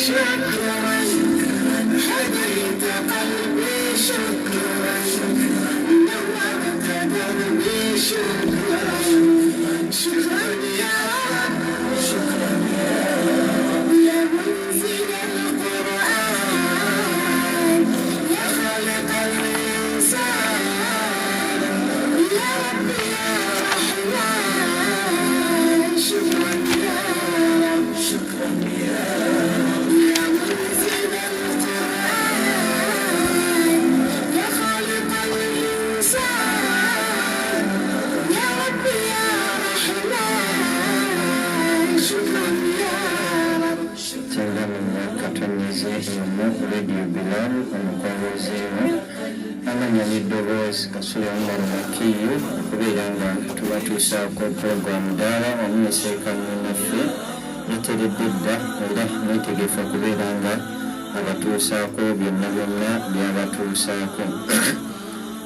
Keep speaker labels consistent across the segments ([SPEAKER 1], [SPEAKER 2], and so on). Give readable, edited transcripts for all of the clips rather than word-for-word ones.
[SPEAKER 1] شكرا، هديت قلبي، شكرا، نورت دربي، شكرا، شكرا يا رب، شكرا يا رب، يا منزل القرآن، يا خالق الإنسان، يا رب يا رحمن، شكرا يا رب، شكرا يا رب، يا منزل القرآن، يا خالق الإنسان، يا رب يا رحمن، شكرا يا رب.
[SPEAKER 2] Kyagamba katonyeze emu Radio Bilal omukongozeemu amanya n'eddoboozi Kasule Umar Makiyu okubeera nga tubatuusaako puroguramu ddaala wamu ne seeka munnaffe yeteredde dda era mwetegefu okubeera nga abatuusaako byonna byonna byabatuusaako.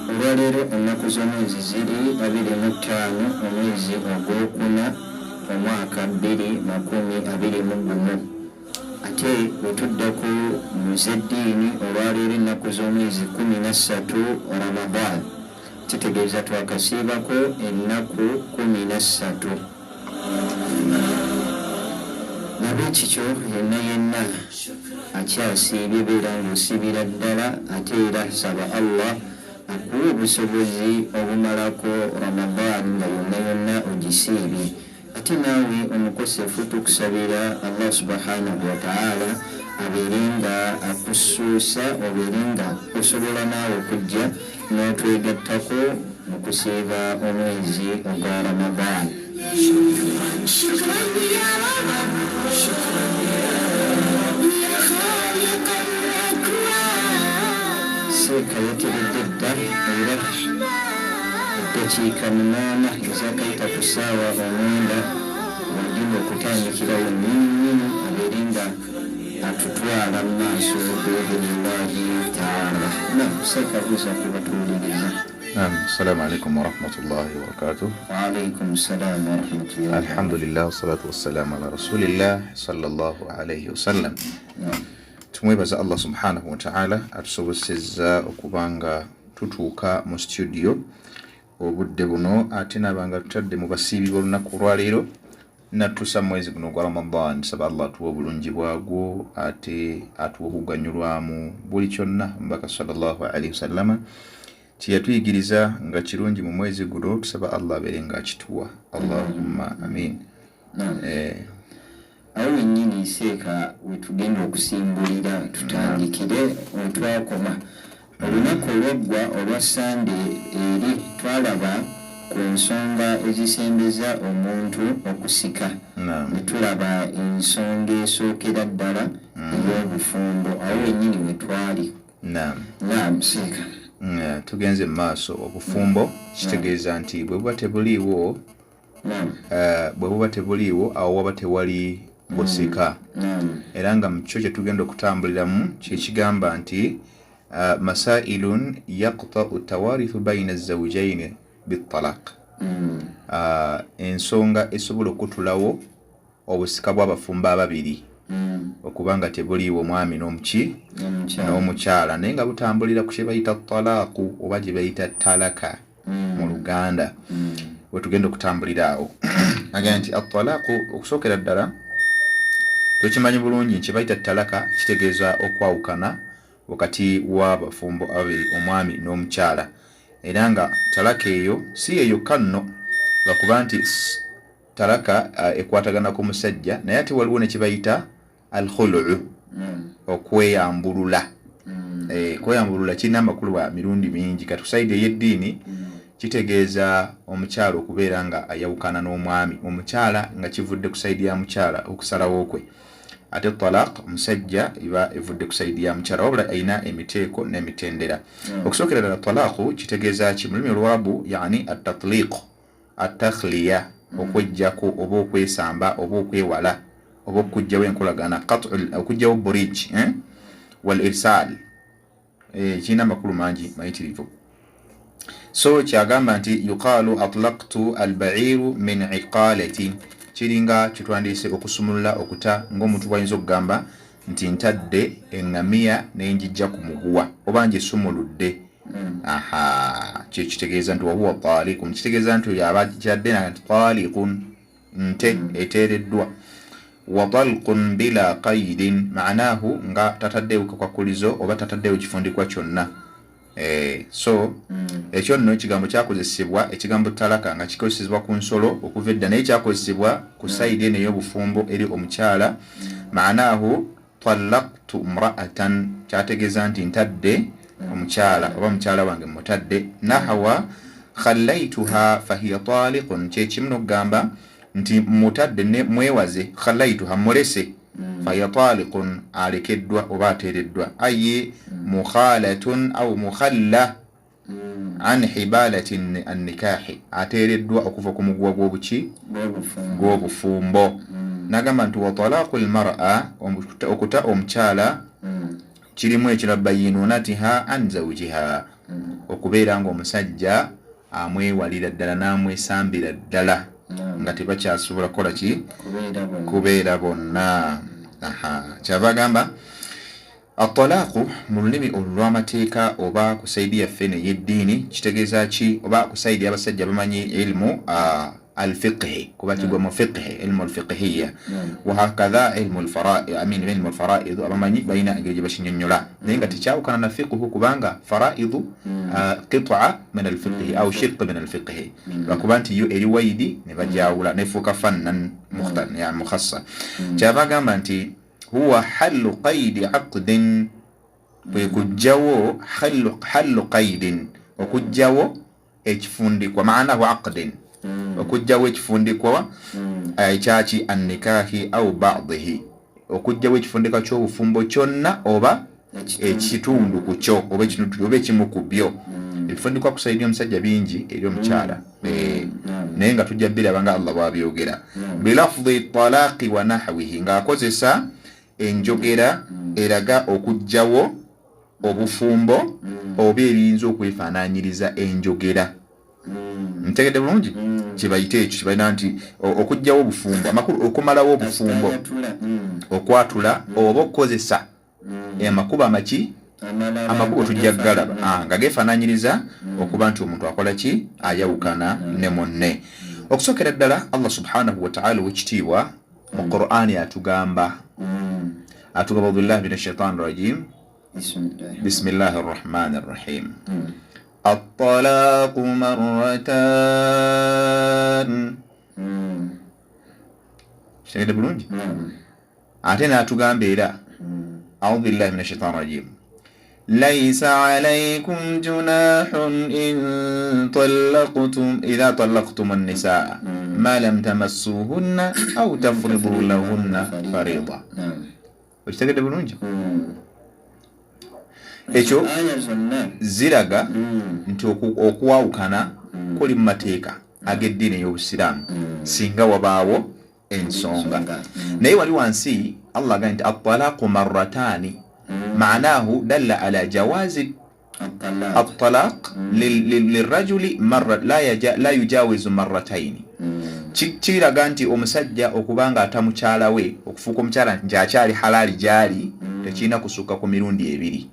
[SPEAKER 2] Olwaleero ennaku z'omwezi ziri 25 omwezi ogwokuna omwaka 2021. Ate bwe tudda ku muzeddiini, olwaleero ennaku z'omwezi 13 Ramadan, kitegeeza twakasiibako ennaku 13. Nabwekityo yenna yenna akyasiibye, beera ng'osiibira ddala, ate era saba Allah akuwa obusobozi obumalako Ramadan nga yonna yonna ogisiibye. Ate naawe omukosefu, tukusabira Allah subhanahu wataala abeere nga akussuusa, obeere nga osobola naawe okujja n'otwegattako mu kusiiba omwezi ogwa Ramadan.
[SPEAKER 1] شكرا يا رب، شكرا يا رب، يا خالق الأكوان.
[SPEAKER 2] Seeka yateredde dda era eddakiika 8 ezakayita ku ssaawa 9 wagenda okutandikirawo nnyini abeere nga atutwala mu maaso biidhinillahi taala. Nam, seeka, buuza kubatuwuliriza.
[SPEAKER 3] نعم، السلام عليكم ورحمة الله وبركاته.
[SPEAKER 2] Waalaikum salaamu warahmatullahi.
[SPEAKER 3] الحمد لله والصلاة والسلام على رسول الله صلى الله عليه وسلم. Tumwebaza Allah subhanahu wataala atusobosezza okuba nga tutuuka mu studio obudde buno, ate nabanga tutadde mu basiibi b'olunaku olwaleero natuusa mwezi guno ogwa Ramadan. Saba Allah atuwa obulungi bwagwo, ate atuwa okuganyulwamu buli kyonna omubaka sallallahu alaihi wasallama kyeyatuyigiriza nga kirungi mu mwezi guno. Tusaba Allah abeere nga akituwa. Allahumma amin.
[SPEAKER 2] Awo wennyini, seeka, wetugenda okusimbulira, tutandikire wetwakoma olunaku olwaggwa olwa Sande. Eri twalaba ku nsonga ezisembeza omuntu okusika. Ne tulaba ensonga esookera ddala ey'obufumbo. Awo wennyini wetwali. Naam, seeka.
[SPEAKER 3] Tugenze mu maaso. Obufumbo kitegeeza nti bwe buba tebuliiwo, bwe buba tebuliiwo, awo waba tewali busika. Era nga mu kyo kye tugenda okutambuliramu kyekigamba nti masailun yaqtau tawarithu baina zawjaini bitalaq. Ensonga esobola okutulawo obusika bw'abafumbo ababiri okuba nga tebuliiwo, omwami n'omuki
[SPEAKER 2] n'omukyala.
[SPEAKER 3] N'omukyala, naye nga butambulira ku kye bayita talaaku oba gye bayita talaka mu Luganda. Wetugenda okutambulira awo, agamba nti atalaaku, okusookera ddala tukimanyi bulungi nti bayita talaka kitegeeza okwawukana wakati w'abafumbo ababiri, omwami n'omukyala. Era nga talaka eyo si ye yokka nno, lwakuba nti talaka ekwatagana ku musajja, naye ate waliwo ne kyebayita alkhuluu, okweyambulula. Kweyambulula kirina amakulu wa mirundi mingi. Kati ku side ey'eddiini kitegeeza omukyala okubeera nga ayawukana n'omwami, omukyala nga kivudde ku side ya mukyala okusalawo kwe. Ate talaq omusajja eba evudde ku side ya mukyala, wabula erina emiteeko n'emitendera. Okusookera ddala, talaaku kitegeeza ki mu lulimi Olwarabu? Yani atatliq, atakhliya, okwejjako oba okwesamba oba okwewala oba okugjawo enkolagana, okugjawo bridge, eh? Wal irsal. Kirina amakulu mangi mayitirivu. So kyagamba nti yuqaalu atlaqtu albairu min iqalati, kiringa kitwandiise okusumulula, okuta, ng'omuntu bwayinza okugamba Nti ntadde eŋŋamiya nenjijja ku muguwa oba ngisumuludde. Aha, kyekitegeeza nti wahuwa talikun, kitegeeza nti oyo aba kyadde nti talikun, nte eteereddwa. Wa talqun bila qaidin, maanahu nga tataddeewo kakwakulizo oba tataddeewo kifundikwa kyonna. So ekyo nno ekigambo kyakozesebwa, ekigambo talaka nga kikozesebwa ku nsolo okuva edda, naye kyakozesebwa ku sayidi eno ey'obufumbo eri omukyala. Maanahu talaktu mraatan, kyategeeza nti ntadde omukyala oba mukyala wange mutadde. Nahawa khallaituha fahiya taliqun, kyekimu nokugamba nti mutadde ne mwewaze, khallaituha mulese, fahiya taliqun, alekeddwa oba ateereddwa. Ayi mukhalatun au mukhalla an hibalati annikahi, ateereddwa okuva ku muguwa gw'obuki gw'obufumbo. Nagamba nti wa talaqu lmara, okuta omukyala kirimu ekira bayinunatiha an zawjiha, okubeera ng'omusajja amwewalira ddala n'amwesambira ddala nga tebakyasobola kukola ki, kubeera bonna. Aha, kyava agamba atalaaku mu lulimi olw'amateeka oba ku saidi yaffe ney'eddiini kitegeeza ki, oba ku saidi y'abasajja bamanyi ilmu alfiqhi, kuba kigwa mu fiqhi, ilmu alfiqhiya, wahakadha ilmu ilmu alfaraid, abamanyi balina engeri gye bakinyonnyola, naye nga tekyawukana na fiqhu kubanga faraidu qit'a min alfiqhi au shiq min alfiqhi, lwakuba nti yo eri waidi ne bajawula nefuuka fannan mukhassa. Kyava agamba nti huwa hallu qaidi aqdin, kwe kujjawo hallu qaidin, okujjawo ekifundikwa, maanahu aqdin, okujjawo ekifundikwa ekyaki annikahi au badihi, okujjawo ekifundikwa ky'obufumbo kyonna oba ekitundu ku kyo oba ekimu ku byo. Ebifundikwa ku saidi omusajja bingi eri omukyala, naye nga tujja biraba nga Allah bw'abyogera. Bilafdhi talaqi wa nahwihi, ng'akozesa enjogera eraga okujjawo obufumbo oba ebiyinza okwefaanaanyiriza enjogera. Ntegedde bulungi kyebayita ekyo kyebalina nti okujjawo obufumbo, amakulu okumalawo obufumbo, okwatula oba okukozesa amakubo amaki, amakubo tujja kugalaba nga geefaanaanyiriza okuba nti omuntu akola ki, ayawukana ne munne. Okusookera ddala Allah subhanahu wataala owekitiibwa mu Qur'ani atugamba billahi min ashaitani rajim, bismillahi rrahmani rrahim, attalaqu marratan. Kitegedde bulungi. Ate n'atugamba era audhu billahi min ashaitani rajim, laisa alaikum junahun in talaqtum idha talaqtum annisaa ma lam tamassuhunna au tafridu lahunna farida. Okitegedde bulungi. Ekyo ziraga nti okwawukana kuli mu mateeka ag'eddiini ey'obusiraamu singa wabaawo ensonga. Naye wali wansi Allah agambye nti atalaqu marrataani, maanahu dalla ala jawazi atalaq lirajuli la yujawizu marrataini. Kiraga nti omusajja okuba nga ata mukyala we okufuuka omukyala nti akyali halaali gyali, tekirina kusukka ku mirundi ebiri,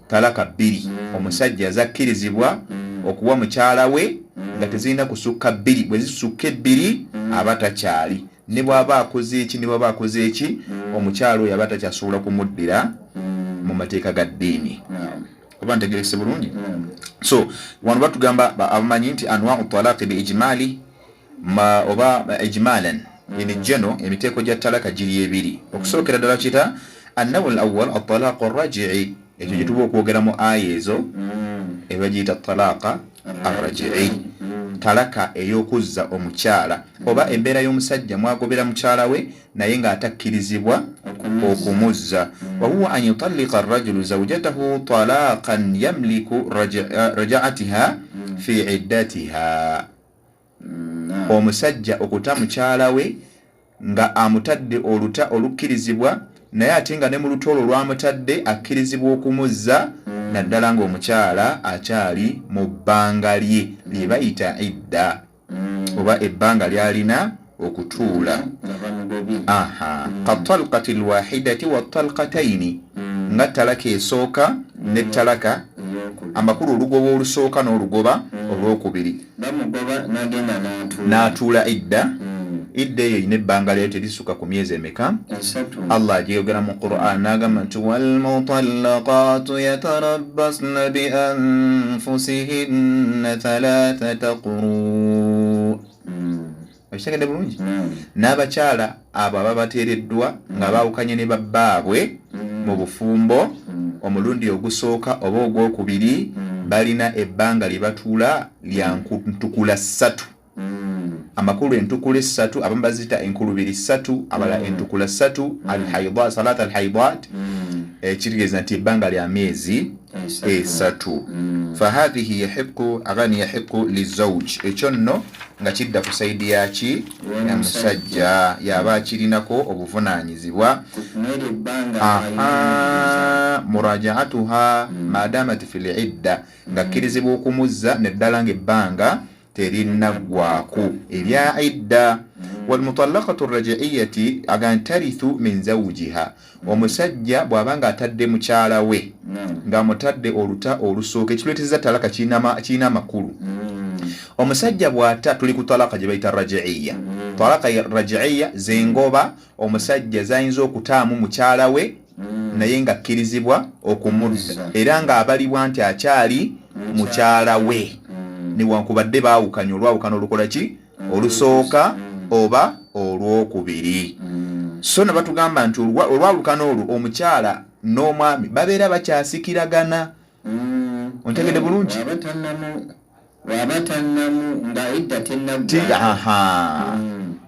[SPEAKER 3] talaka bbiri. Omusajja azakkirizibwa okuwa mukyala we nga tezirina kusukka bbiri, bwe zisukka ebbiri aba takyali, ne bw'aba akoze eki ne bw'aba akoze eki, omukyala oyo aba takyasobola kumuddira mu mateeka ga ddiini. Oba ntegerese bulungi. So wano batugamba abamanyi nti anwau talaqi bi ijmali oba ijmalan in general, emiteeko gya talaka giri ebiri. Okusookera ddala kita annawu al awwal atalaqu arrajii, ekyo gye tuba okwogera mu aya ezo ebagiyita talaqa arrajii, talaka ey'okuzza omukyala oba embeera y'omusajja mwagobera mukyala we naye ng'atakkirizibwa okumuzza. Wahuwa an yutalliqa arrajulu zawjatahu talaqan yamliku rajaatiha fi iddatiha, omusajja okuta mukyala we nga amutadde oluta olukkirizibwa, naye ate nga ne mu luta olwo lwamutadde akkirizibwa okumuzza, naddala ng'omukyala akyali mu bbanga lye lye bayita idda oba ebbanga lyalina okutuula Aha, katalqati lwahidati watalqataini, nga talaka esooka ne talaka, amakulu olugoba olusooka n'olugoba olwokubiri.
[SPEAKER 2] Bamugoba n'agenda n'atuula.
[SPEAKER 3] N'atuula idda. Idda eyo erina ebbanga lyayo, terisuka ku myezi emeka?
[SPEAKER 2] 3.
[SPEAKER 3] Allah agyeyogera mu Quran n'agamba nti walmutallaqatu yatarabbasna bi anfusihinna thalathata quru. Okitegedde bulungi? N'abakyala abo ababateereddwa nga baawukanye ne babbaabwe mu bufumbo omulundi ogusooka oba ogwokubiri, balina ebbanga lye batuula lya ntukula 3. Amakulu entukula 3, abamu baziyita enkulubiri 3, abalala entukula 3, alhaidat, salat alhaidat. Ekitegeeza nti ebbanga lya myezi 3. Fahadhihi yahiqu agani yahiqu lizauj. Ekyo nno nga kidda ku saidi yaki? Ya musajja, yaba akirinako obuvunaanyizibwa.
[SPEAKER 2] N'eryo ebbanga.
[SPEAKER 3] Aha, murajaatuha madamat fi lidda, ng'akkirizibwa okumuzza neddala ng'ebbanga terinnaggwako erya idda. Walmutallaqatu rajiiyati aga tarithu min zawujiha. Omusajja bw'aba nga atadde mukyala we, ng'amutadde oluta olusooka, ekiruleeteza talaka kirina amakulu. Omusajja bw'ata, tuli ku talaka gye bayita rajiiya. Talaka ya rajiiya zengoba omusajja zayinza okutaamu mukyala we, naye ng'akkirizibwa okumudda era ng'abalibwa nti akyali mukyala we, newankubadde baawukanye olwawukana olukola ki? Olusooka oba olwokubiri. So ne batugamba nti olwawukana olwo omukyala n'omwami babeera bakyasikiragana. Ontegedde bulungi?
[SPEAKER 2] Waba tannamu, waba tannamu nga idda tennaggwa.
[SPEAKER 3] Aha,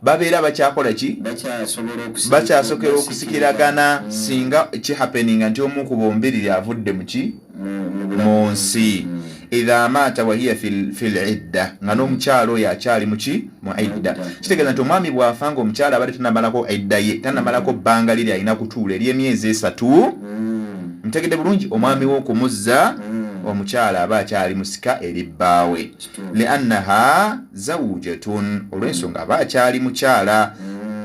[SPEAKER 3] babeera bakyakola ki?
[SPEAKER 2] Bakyasobola
[SPEAKER 3] Bakyasokera okusikiragana singa kihappeninga nti omu ku bombiriri avudde muki? Mu nsi. Idha maata wahiya fi lidda, nga n'omukyalo oyo akyali muki? Mu idda. Kitegeeza nti omwami bw'afa nga omukyala abadde tanamalako idda ye, tanamalako bbanga liri alina kutuula ery'emyezi 3. Ntegedde bulungi? Omwami we okumuzza omukyala aba akyali musika eri bbaawe, liannaha zawujatun, olw'ensonga aba akyali mukyala.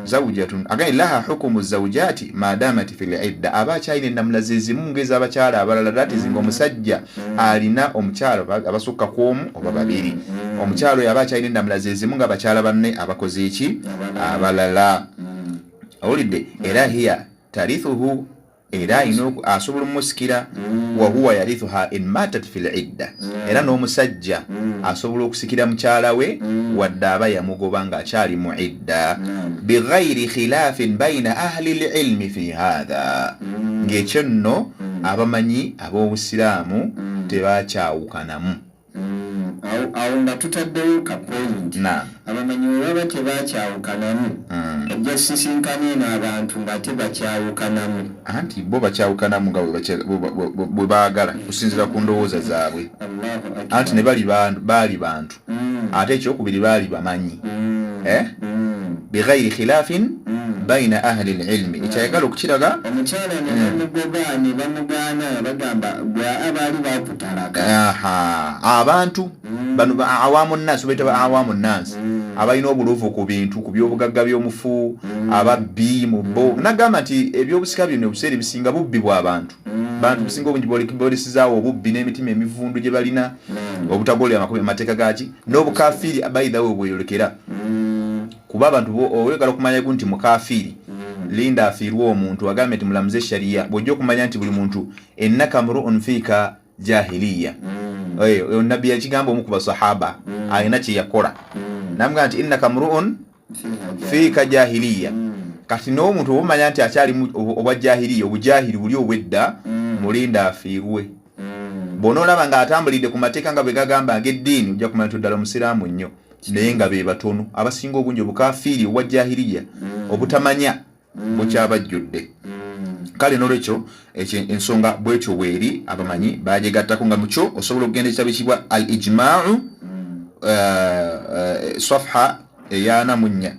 [SPEAKER 3] Zawujatun again laha hukumu zawujati madamati fi lidda, aba akyalina ennamula zezimu ng'ez'abakyala abalala. That is, ng'omusajja alina omukyala abasukka ku omu oba babiri, omukyala oyo aba akyalina ennamula zezimu ng'abakyala banne abakoze eki? Abalala. Owulidde? Era hiya tarithuhu, era alina asobola omusikira. Wahuwa yarithuha in matat fi lidda, era n'omusajja asobola okusikira mukyala we wadde aba yamugoba ng'akyali mu idda, bighairi khilafin baina ahli lilmi fi hatha, ng'ekyo nno abamanyi ab'obusiraamu tebakyawukanamu.
[SPEAKER 2] Awo nga tutaddewo ka point.
[SPEAKER 3] Na
[SPEAKER 2] Abamanyi bwe baba tebakyawukanamu, ojja sisinkana eno abantu ng'ate bakyawukanamu.
[SPEAKER 3] Anti bo bakyawukanamu nga bwe baagala kusinziira ku ndowooza zaabwe.
[SPEAKER 2] Allahu akbar.
[SPEAKER 3] Anti ne bali baali bantu, ate ekyokubiri baali bamanyi. Eh? Bighairi khilafin baina ahli lilmi, ekyayagala okukiraga.
[SPEAKER 2] Omukyala ne bamugoba ne bamugaana, bagamba gwe abaali bakutalaka.
[SPEAKER 3] Aha, abantu bano ba awamu nnansi, baita ba awamu nnansi, abalina obuluvu ku bintu, ku byobugagga by'omufu, ababbi mu bo. Nagamba nti ebyobusika bino ebiseera ebisinga bubbi bw'abantu. Bantu businga obungi boolesezaawo obubbi n'emitima emivundu gye balina, obutagolera amateeka gaki n'obukafiiri. By the way, bweyolekera kuba abantu oyagala okumanya nti mukafiiri, linda afiirwe omuntu agambe nti mulamuze shariya, bw'ojja okumanya nti buli muntu innaka mruun fiika jahiliya. Oyo nabbi yakigamba omu ku basahaba alina kye yakola, namugamba nti innaka mruun fiika jahiliya. Kati n'omuntu oba omanya nti akyali obwa jahiliya, obujahili buli obwedda, mulinda afiirwe. Bw'onoolaba ng'atambulidde ku mateeka nga bwe gagamba ng'eddiini, ojja kumanya nti ddala omusiraamu nnyo, naye nga be batono. Abasinga obungi obukafiiri obwa jahiliya, obutamanya bukyabajjudde. Kale nolwekyo ekyo ensonga bwetyo bweri, abamanyi bagigattako nga mukyo osobola okugenda ekitabo ekibwa al ijmau, safha 44.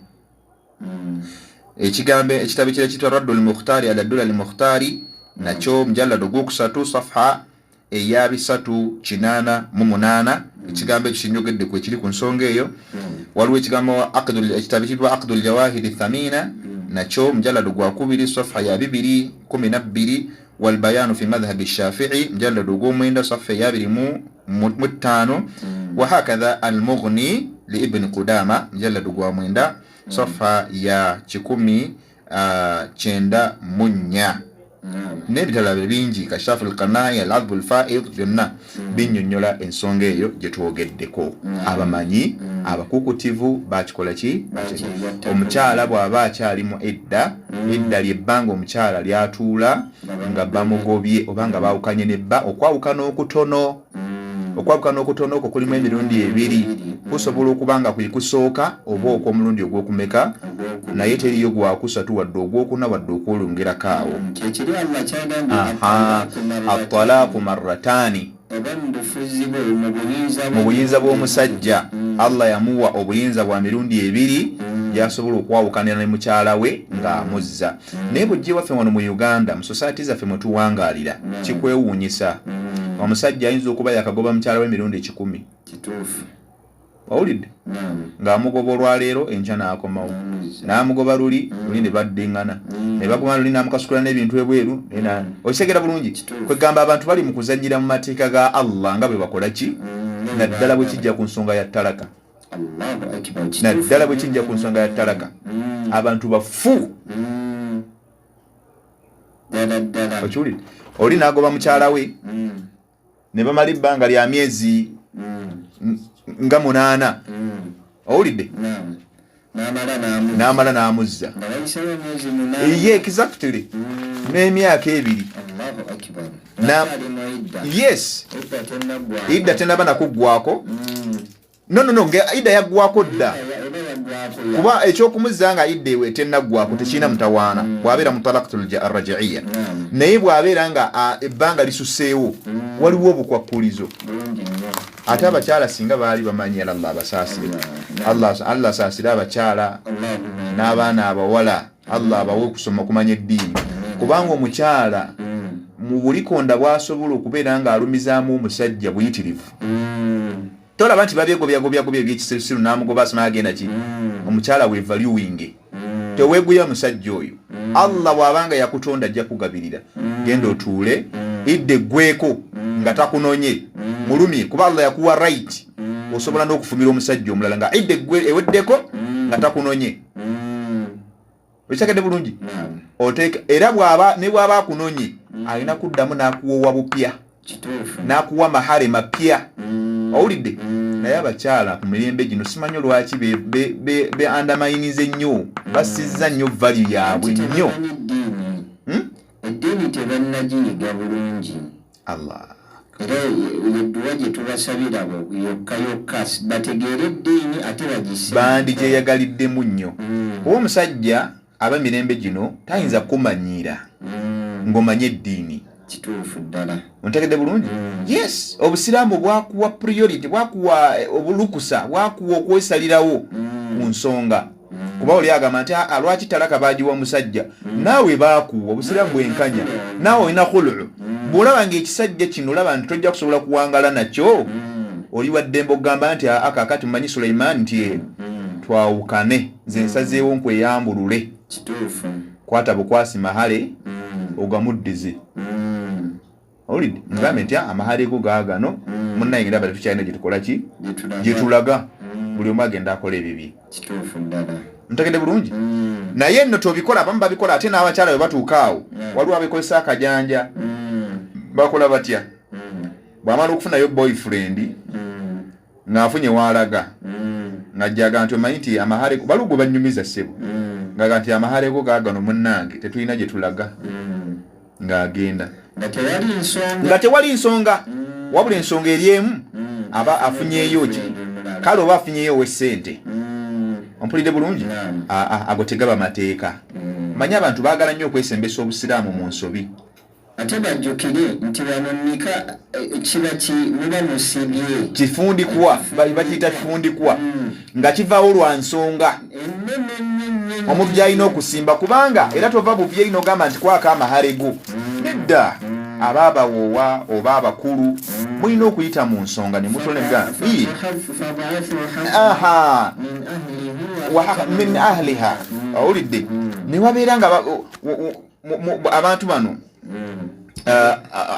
[SPEAKER 3] Ekigambo ekitabo ekira kitwa raddu lmukhtari ala ddula lmukhtari, nakyo mujallad ogwokusatu, safha eya 388. Ekigambo ekyo kinjogedde ku ekiri ku nsonga eyo. Waliwo ekigambo ekitabo ekiyitibwa aqdu ljawahiri thamina. Nakyo mujaladu gwakubiri, safa ya 212. Walbayanu fi madhhabi Shafii, mujaladu ogwomwenda, safa ya 25. Wahakadha Almughni li Ibni Qudama, mujaladu gwa 9, safa ya 194. N'ebitala bingi, Kashafu Lkanai, Aladbu Lfaid, byonna binyonyola ensonga eyo gye twogeddeko. Abamanyi abakukutivu bakikola ki? Omukyala bw'aba akyali mu edda, edda lyebbanga omukyala lyatuula nga bamugobye oba nga baawukanye nebba, okwawukana okutono. Okwawukana okutono okwo kulimu emirundi ebiri, kusobola okuba nga kwe kusooka oba okw'omulundi ogw'okumeka, naye teriyo gwakusatu wadde ogwokuna wadde okwolongerako awo. Atalaaku marrataani mu buyinza bw'omusajja. Allah yamuwa obuyinza bwa mirundi ebiri gyasobola okwawukanira ne mukyala we ng'amuzza. Naye bwejja waffe wano mu Uganda, mu society zaffe mwe tuwangaalira, kikwewuunyisa, omusajja ayinza okuba yakagoba mukyala we emirundi 100. Owulidde? Ng'amugoba olwaleero, enkya n'akomawo, n'amugoba luli luli, ne baddiŋŋana, ne baguma luli, n'amukasukula n'ebintu ebweru. Okitegera bulungi? Kwegamba abantu bali mu kuzannyira mu mateeka ga Allah nga bwe bakola ki, naddala bwe kijja ku nsonga ya talaka. Naddala bwe kijja ku nsonga ya talaka, abantu bafu. Okiwulidde? Oli n'agoba mukyala we ne bamala ebbanga lya myezi nga 8. Owulidde? N'amala n'amuzza, ye exactly n'emyaka 2. Yes, idda tenaba nakuggwako. No, no, no, nga idda yaggwako dda, kuba ekyokumuzza nga idda ewe tenaggwako tekirina mutawaana bw'abeera mu talaqtul arrajaiya. Naye bw'abeera nga ebbanga lisuseewo, waliwo obukwakkulizo. Ate abakyala singa baali bamanyi, Allah abasaasire, Allah asaasire abakyala n'abaana abawala, Allah abawe okusoma okumanya eddiini, kubanga omukyala mu bulikonda bw'asobola okubeera ng'alumizaamu omusajja buyitirivu. Tolaba nti babyegobyagobyagoby ebyekisirusiru, n'amugoba, asoma, agenda ki? Omukyala wevaluwinge, teweeguya musajja oyo. Allah bw'abanga yakutonda ajja kugabirira. Genda otuule, idde eggweko nga takunonye, mulumye, kuba Allah yakuwa right, osobola n'okufumira omusajja omulala nga idde eweddeko nga takunonye. Okitegedde bulungi? Oteeka era bw'aba ne bw'aba akunonye, alina kuddamu n'akuwoowa bupya, n'akuwa mahare mapya. Owulidde? Naye abakyala ku mirembe gino simanyi lwaki be underminize nnyo, basizza nnyo value yaabwe nnyo.
[SPEAKER 2] Eddiini tebannagiyiga bulungi.
[SPEAKER 3] Allah.
[SPEAKER 2] Era yedduwa gye tubasabira yokka yokka, bategeere eddiini ate bagise.
[SPEAKER 3] Bandigyeyagaliddemu nnyo, kuba omusajja aba mirembe gino tayinza kumanyiira ng'omanye eddiini.
[SPEAKER 2] Kituufu ddala.
[SPEAKER 3] Ontegedde bulungi? Yes, obusiraamu bwakuwa priority, bwakuwa obulukusa, bwakuwa okwesalirawo ku nsonga, kuba oli agamba nti, "Aa, lwaki talaka bagiwa musajja?" Naawe baakuwa, obusiraamu bwenkanya, naawe olina khuluu. Bw'olaba ng'ekisajja kino olaba nti tojja kusobola kuwangala nakyo, oli waddembe okugamba nti, "Aa, kaakati mumanyi Suleiman nti twawukane, nze nsazeewo nkweyambulule." Kwata bukwasi mahale ogamuddize. Owulidde? Mugambe nti, "Ah, amahale go gaagano, munnaye, ngenda bale tukyalina gye tukola ki, gye tulaga." Buli omu agenda akola ebibye.
[SPEAKER 2] Kituufu ddala.
[SPEAKER 3] Ntegedde bulungi? Naye nno tobikola, abamu babikola. Ate n'abakyala bwe batuuka awo, waliwo abekozesa akajanja. Bakola batya? Bw'amala okufunayo boyfriend ng'afunye waalaga, ng'ajjaga nti, "Omanyi nti amahale," waliwo gwe banyumiza, ssebo, ng'aga nti, "Amahale go gaagano, munnange, tetulina gye tulaga," ng'agenda.
[SPEAKER 2] Nga tewali nsonga.
[SPEAKER 3] Nga tewali nsonga, wabula ensonga eri emu, aba afunyeeyo ki, kale oba afunyeeyo ow'essente. Ompulidde bulungi? Aa, ago tegaba mateeka. Manyi abantu baagala nnyo okwesembesa obusiraamu mu nsobi.
[SPEAKER 2] Ate bajjukire nti wano nika kiba ki muba musibye.
[SPEAKER 3] Kifundikwa, bakiyita kifundikwa, nga kivaawo lwa nsonga
[SPEAKER 2] ennene nnyo nnyo nnyo.
[SPEAKER 3] Omuntu gy'alina okusimba, kubanga era tova buvi eri n'ogamba nti kwako amahale go. Nedda, aba abawoowa oba abakulu mulina okuyita mu nsonga ne mutole nga
[SPEAKER 2] فابعثوا
[SPEAKER 3] aha
[SPEAKER 2] من أهله
[SPEAKER 3] min ahliha. Owulidde? Ne wabeera nga abantu bano,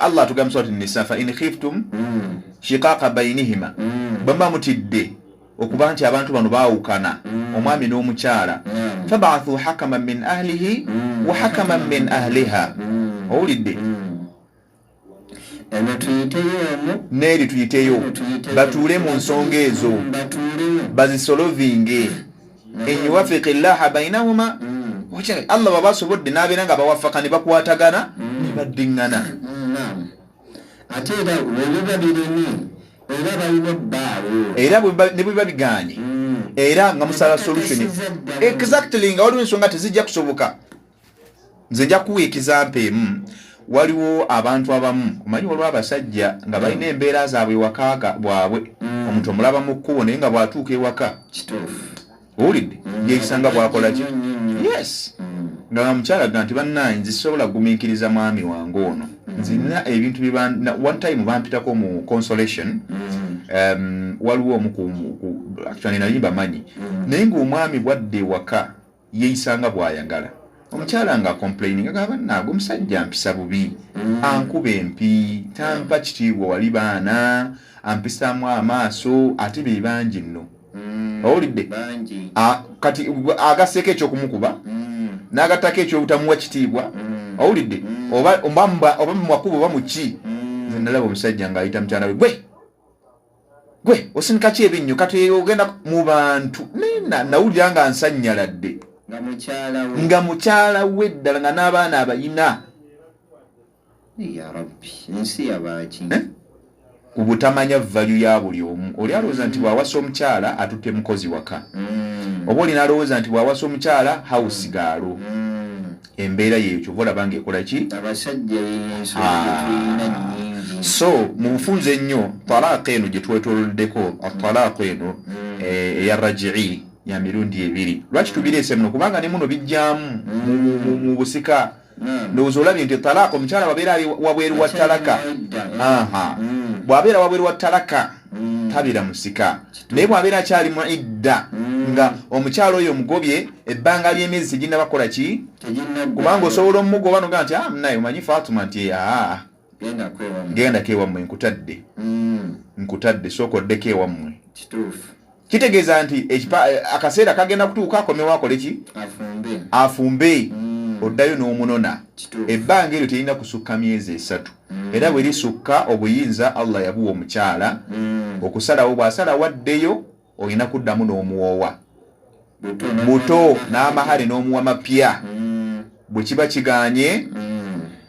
[SPEAKER 3] Allah atugamba surati Nisa, fa in khiftum shiqaqa bainihima, bwe mutidde okuba nti abantu bano baawukana, omwami n'omukyala, fabaathu hakaman min ahlihi wa hakaman min ahliha. Owulidde?
[SPEAKER 2] Eno tuyiteyo omu.
[SPEAKER 3] Neeri tuyiteyo, batuule mu nsonga ezo, bazisolovinge. In yuwafiki llaha bainahuma, Allah baba asobodde n'abeera nga bawafaka ne bakwatagana ne baddiŋŋana.
[SPEAKER 2] Naam. Ate era webiba birimi, era balina obbaawo.
[SPEAKER 3] Era ne bwe biba biganye, era nga musala solution.
[SPEAKER 2] Bakakasiza ddala.
[SPEAKER 3] Exactly, nga waliwo ensonga tezijja kusoboka. Nze nja kuwa example emu. Waliwo abantu abamu, omanyi waliwo abasajja nga balina embeera zaabwe ewaka bwabwe, omuntu omulaba mu kkubo naye nga bw'atuuka ewaka, owulidde, yeeyisanga bw'akola ki?
[SPEAKER 2] Nnyo, nnyo, nnyo.
[SPEAKER 3] Yes, nga mukyala ga nti, "Bannange, nze sisobola kugumiikiriza mwami wange ono, nzina ebintu bye one time bampitako mu consolation." Waliwo omu actually nali mbamanyi, naye ng'omwami bwadde ewaka yeeyisanga bw'ayagala. Omukyala nga complaining, agamba, "Bannange, omusajja ampisa bubi, ankuba empi, tampa kitiibwa wali baana, ampisaamu amaaso." Ate be bangi nno, owulidde?
[SPEAKER 2] Bangi.
[SPEAKER 3] Kati agasseeko ekyokumukuba, n'agattako ekyobutamuwa kitiibwa, owulidde, oba mumakubo oba muki. Nze nalaba omusajja ng'ayita mukyala we, "Gwe, gwe osinika ki ebinnyo kati ogenda mu bantu?" Naye nawulira nga nsannyaladde.
[SPEAKER 2] Nga mukyala we.
[SPEAKER 3] Nga mukyala we ddala, nga n'abaana abayina.
[SPEAKER 2] Ya Rabbi, ensi yabaaki?
[SPEAKER 3] Eh? Ku butamanya value ya buli omu. Oli alowooza nti bw'awasa omukyala atutte mukozi waka, oba oli n'alowooza nti bw'awasa omukyala house girl. Embeera yeeyo kyova olaba ng'ekola ki?
[SPEAKER 2] Abasajja ensonga gyetulina nyingi.
[SPEAKER 3] So mu bufunze ennyo, talaaka eno gye twetoloddeko, atalaaka eno eya rajii ya mirundi ebiri. Lwaki tubireese muno? Kubanga ne muno bijjamu mu busika. Ndowooza olabye nti talaaka, omukyala wabeera ali wabweru wa talaka, aha, bw'abeera wabweru wa talaka tabeera musika, naye bw'abeera akyali mu idda, nga omukyala oyo omugobye, ebbanga ly'emyezi teginnaba kukola ki? Kubanga osobola omugoba nogaa nti, "Ah, naye omanyi Fatuma nti aa, gendako ewammwe, nkutadde, nkutadde, sooka oddeko ewammwe."
[SPEAKER 2] Kituufu.
[SPEAKER 3] Kitegeeza nti akaseera kagenda kutuuka akomewo akole ki?
[SPEAKER 2] Afumbe.
[SPEAKER 3] Afumbe. Oddayo n'omunona.
[SPEAKER 2] Kituufu.
[SPEAKER 3] Ebbanga eryo terina kusukka myezi 3, era bwe lisukka, obuyinza Allah yabuwa omukyala okusalawo. Bw'asalawo addeyo, olina kuddamu n'omuwoowa
[SPEAKER 2] buto.
[SPEAKER 3] Buto n'amahale n'omuwa mapya. Bwe kiba kiganye,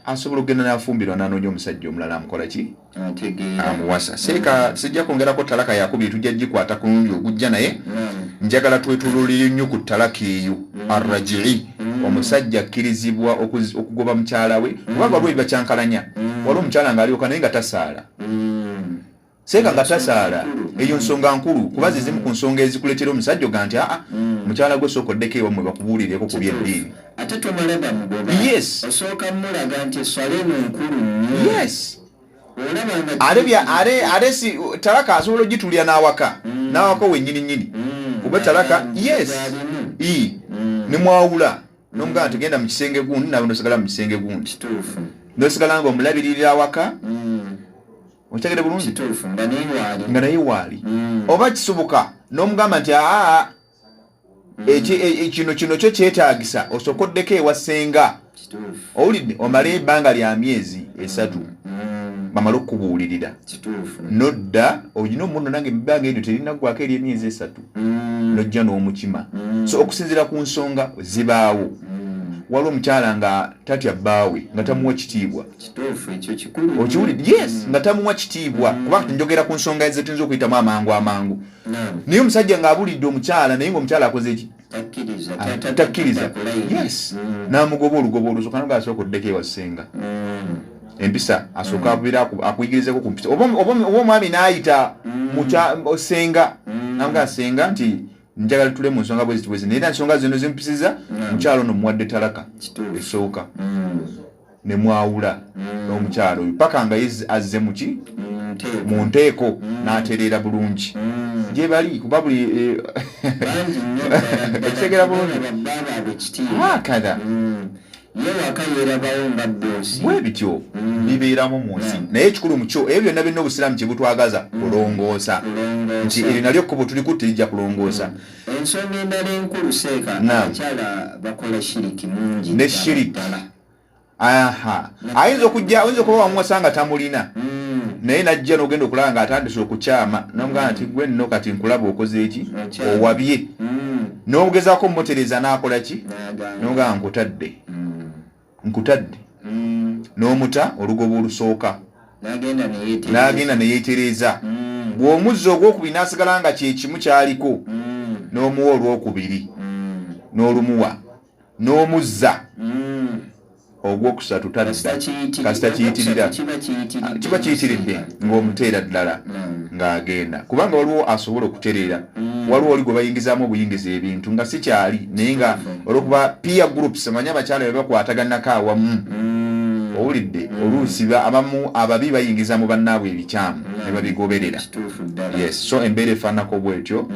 [SPEAKER 3] asobola okugenda n'afumbirwa n'anoonya omusajja omulala amukola ki?
[SPEAKER 2] Ategeera.
[SPEAKER 3] Amuwasa. Seeka sijja kwongerako talaka yakubiri, tujja gikwata ku lundi ogujja, naye njagala twetololere nnyo ku talaka eyo arrajii. Omusajja akkirizibwa okugoba mukyala we, kubanga waliwo ebibakyankalanya. Waliwo omukyala ng'alyoka naye nga tasaala. Seeka nga tasaala, eyo nsonga nkulu, kuba ze zimu ku nsonga ezikuleetera omusajja oga nti, "Aa, mukyala gwe, sooka oddeko ewammwe bakubuulireko ku byeddiini."
[SPEAKER 2] Ate tomala bamugoba.
[SPEAKER 3] Yes.
[SPEAKER 2] Osooka mulaga nti eswala eno nkulu nnyo. Olaba nga
[SPEAKER 3] Ate ate si talaka asobola ogituulira n'awaka, n'awaka wennyini nnyini, kuba talaka, yes, i nemwawula nomugamba nti, "Genda mu kisenge gundi," nawe nosigala mu kisenge gundi.
[SPEAKER 2] Kituufu.
[SPEAKER 3] Nosigala nga omulabiririra awaka. Okitegere bulungi?
[SPEAKER 2] Kituufu, nga naye waali.
[SPEAKER 3] Nga naye waali. Oba kisoboka n'omugamba nti, "Aa, kino kyo kyetaagisa osooka oddeko ewa ssenga."
[SPEAKER 2] Kituufu.
[SPEAKER 3] Owulidde? Omale ebbanga lya myezi 3, bamale okukubuulirira.
[SPEAKER 2] Kituufu.
[SPEAKER 3] Nodda olina omuno nange ebbanga eryo terinaggwako eryemyezi 3, nojja n'omukima. So okusinziira ku nsonga zibaawo, waliwo omukyala nga tatya bbaawe, nga tamuwa kitiibwa.
[SPEAKER 2] Kituufu, ekyo kikulu.
[SPEAKER 3] Okiwulidde? Yes, nga tamuwa kitiibwa, kuba kati njogera ku nsonga zetuyinza okuyitamu amangu amangu. Naye omusajja ng'abulidde omukyala, naye ngaomukyala akoze eki?
[SPEAKER 2] Takkiriza.
[SPEAKER 3] Takkiriza, yes. N'amugoba olugoba olusooka, noga asooka oddeko ewa ssenga. Empisa asooka abira akuyigirizeko ku mpisa. Oba omwami n'ayita senga, namugaa senga nti, "Njagala tule mu nsonga bwezi bwezi," naye era ensonga zino zimpisiza mukyalo ono, muwadde talaka esooka, ne mwawula n'omukyalo oyo paka nga ye azze muki? Mu nteeko, n'atereera bulungi. Gye bali kuba buli
[SPEAKER 2] Bangi nnyo ddala ddala.
[SPEAKER 3] Okitegera bulungi.
[SPEAKER 2] Babba baabwe ekitiibwa.
[SPEAKER 3] Hakatha.
[SPEAKER 2] Ye waka yeerabawo nga bboosi.
[SPEAKER 3] Bwe bityo bibeeramu mu nsi, naye ekikulu mukyo ebyo byonna byonna obusiraamu kye butwagaza kulongoosa,
[SPEAKER 2] Kulongoosa.
[SPEAKER 3] nti eryo nalyo kkubo tuli kutte lijja kulongoosa.
[SPEAKER 2] Ensonga endala enkulu, seeka,
[SPEAKER 3] Naam.
[SPEAKER 2] abakyala bakola shiriki mungi
[SPEAKER 3] Ne
[SPEAKER 2] ddala
[SPEAKER 3] shiriki.
[SPEAKER 2] ddala.
[SPEAKER 3] Aha, ayinza okujja, ayinza okuba wamuwasa nga tamulina, naye najja n'ogenda okulaba nga atandise okukyama, nomugamba nti gwe nno kati nkulaba okoze eki?
[SPEAKER 2] Okyama.
[SPEAKER 3] Owabye. N'ogezaako omutereeza n'akola ki?
[SPEAKER 2] N'agaana.
[SPEAKER 3] Nomugamba nkutadde, nkutadde, n'omuta olugoba olusooka.
[SPEAKER 2] N'agenda ne yeetereeza.
[SPEAKER 3] N'agenda ne yeetereeza. Bw'omuzza ogwokubiri n'asigala nga kyekimu kyaliko, n'omuwa olwokubiri, n'olumuwa, n'omuzza ogwokusatu, tadda.
[SPEAKER 2] Kasita kiyitirira.
[SPEAKER 3] Kasita kiyitirira.
[SPEAKER 2] Kiba kiyitiridde.
[SPEAKER 3] Kiba kiyitiridde ng'omuteera ddala ng'agenda, kubanga waliwo asobola okutereera, waliwo oli gwe bayingizaamu obuyingiza ebintu nga si kyali, naye nga olwokuba peer groups, manye abakyala be bakwataganako awamu, owulidde, oluusi abamu ababi bayingiza mu bannaabwe ebikyamu ne babigoberera.
[SPEAKER 2] Kituufu ddala.
[SPEAKER 3] Yes, so embeera efaananako bwetyo,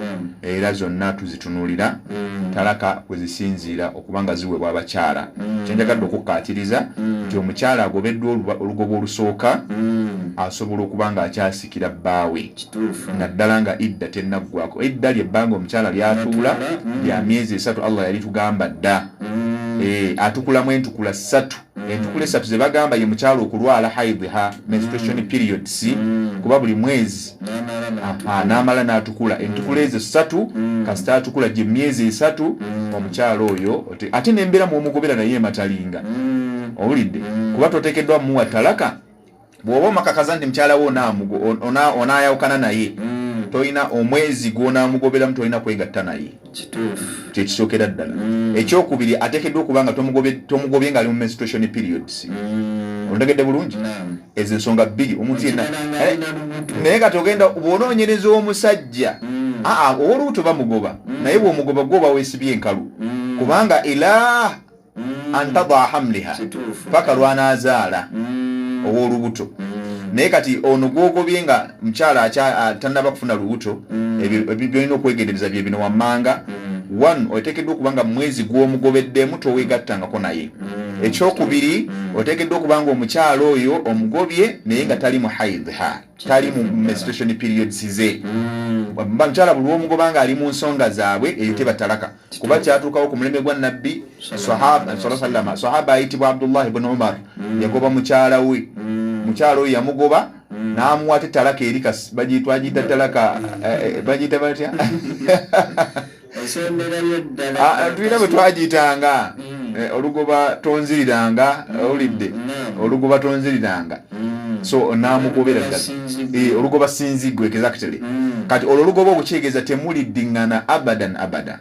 [SPEAKER 3] era zonna tuzitunuulira talaka kwe zisinziira okuba nga ziweebwa abakyala. Kyenjagadde okukkaatiriza nti omukyala agobeddwa olugoba olusooka asobola okuba nga akyasikira bbaawe, naddala nga idda tennaggwako. Idda lyebbanga omukyala lyatuula lya myezi 3. Allah yalitugamba dda. Atukulamu entukula ssatu. Entukula esatu ze bagamba ye mukyala okulwala haidha, menstruation periods, kuba buli mwezi
[SPEAKER 2] N'amala n'atukula.
[SPEAKER 3] Aha, n'amala n'atukula entukula ezo ssatu. Kasita atukula gye myezi 3, omukyala oyo ate nembeera mwomugobera naye ematalinga, owulidde, kuba toteekeddwa muwa talaka. Bw'oba omakakaza nti mukyala wo onaayawukana naye, tolina omwezi gw'onaamugoberamu tolina kwegatta naye. Kyekisookera ddala. Ekyokubiri, ateekeddwa okuba nga tomugobye ng'ali mu menstruation periods. Ontegedde bulungi?
[SPEAKER 2] Naam.
[SPEAKER 3] Ezo ensonga bbiri omuntu yenna
[SPEAKER 2] Ekirala ng'alina lubuto.
[SPEAKER 3] Naye kati ogenda bw'onoonyereza omusajja, aa, ow'olubuto bamugoba, naye bw'omugoba gwoba weesibye enkalu, kubanga ila antadaa hamliha, paka lwanaazaala ow'olubuto. Naye kati ono gwogobye nga mukyala tannaba kufuna lubuto, ebyo byolina okwegendereza bye bino wammanga. One, oteekeddwa okuba nga mu mwezi gw'omugobeddemu toweegattangako naye. Ekyokubiri, oteekeddwa okuba nga omukyala oyo omugobye naye nga tali mu haidha, tali mu menstruation periods ze. Mukyala buli lwomugoba nga ali mu nsonga zaabwe, eyo teba talaka, kuba kyatuukawo ku mulembe gwa Nabbi sahaba sallama. Sahaba ayitibwa Abdullah ibn Umar yagoba mukyala we. Mukyala oyo yamugoba n'amuwa te talaka eri twagiyita talaka, bagiyita batya?
[SPEAKER 2] Esemberayo ddala.
[SPEAKER 3] Ah, tulina bwe twagiyitanga. Olugoba tonziriranga, owulidde? Olugoba tonziriranga. So n'amugobera ddala.
[SPEAKER 2] Sinzigwe.
[SPEAKER 3] Olugoba sinzigwe, exactly. Kati olwo olugoba okukyegeeza temuliddiŋŋana abadan abada,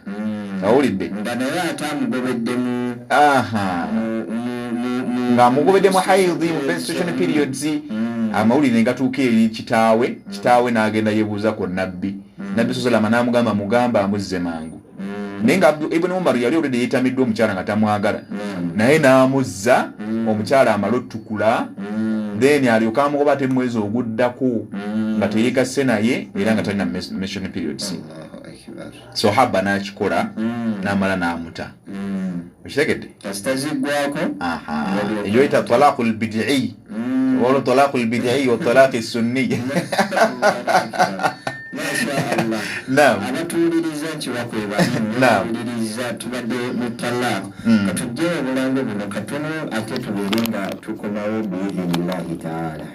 [SPEAKER 3] owulidde?
[SPEAKER 2] Nga naye ate amugobedde mu
[SPEAKER 3] Aha, ng'amugobedde mu haidhi, mu menstruation periods. Amawulire ne gatuuka eri kitaawe. Kitaawe n'agenda yeebuuza ku Nabbi. Nabbi salama n'amugamba, mugamba amuzze mangu, naye nga Ibuni Umar yali already yeetamiddwa omukyala nga tamwagala, naye n'amuzza omukyala amale otukula, then alyoke amugoba ate mwezi oguddako nga teyegasse naye era nga talina menstruation periods.
[SPEAKER 2] Allahu akbar.
[SPEAKER 3] Sahaba n'akikola, n'amala n'amuta. Okitegedde?
[SPEAKER 2] Kasita ziggwako.
[SPEAKER 3] Aha, eyo yita talaqu lbidii. Waliwo talaqu lbidii wa talaqi sunni.
[SPEAKER 2] Masha Allah.
[SPEAKER 3] Naam.
[SPEAKER 2] Abatuwuliriza nkiwakwebaliwuliriza, tubadde mu talaq. Katujje obulango buno katono ate tubeere nga tukomawo biidhinillahi taala.